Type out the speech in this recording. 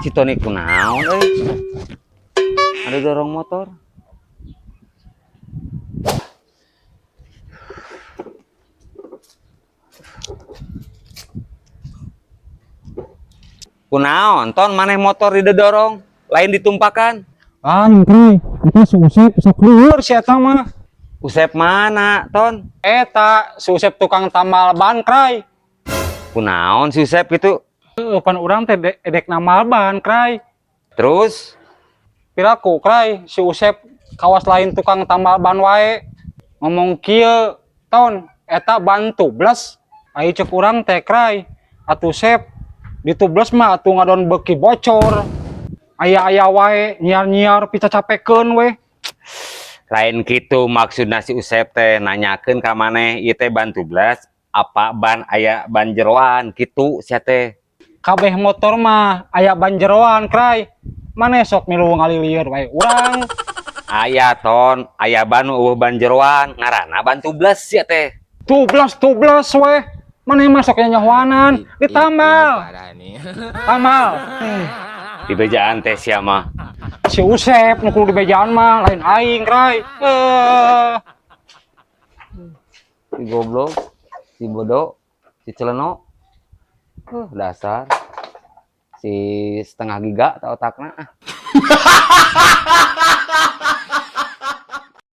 Si Tony kunaon euy? Ada dorong motor. Kunaon, Ton, maneh motor didorong, lain ditumpakan. Antri, itu si Usep sok lieur si eta mah. Usep mana, Ton? Eta si Usep tukang tambal ban, Krai. Kunaon si Usep gitu? Heuh, pan urang teh edek namal ban, Krai. Terus? Piraku, Krai, si Usep kawas lain tukang tambal ban wae. Ngomong kieu, "Ton, eta ban tubles." Ai cek urang teh, "Krai, atuh Sep, ditubles mah atuh ngadon beuki bocor." Aya-aya wae nyiar-nyiar picacapekeun we. Lain gitu maksudna si Usep teh, nanyakeun ka maneh ieu teh ban tubles apa ban aya ban jeroan gitu sia teh. Kabeh motor mah aya ban jeroan, Krai. Maneh sok milu ngalilieur wae urang. Aya, Ton, aya ban euweuh ban jeroan, ngaranna ban tubles sia teh. Tubles tubles we. Maneh mah sok nyahoanan, ditambal. Tambal. Dibejaan teh sia mah. Si Usep nu kudu dibejaan mah, lain aing, Krai. Eh. Si goblok, si bodoh, si celeno. Dasar. Si setengah giga tah otakna ah.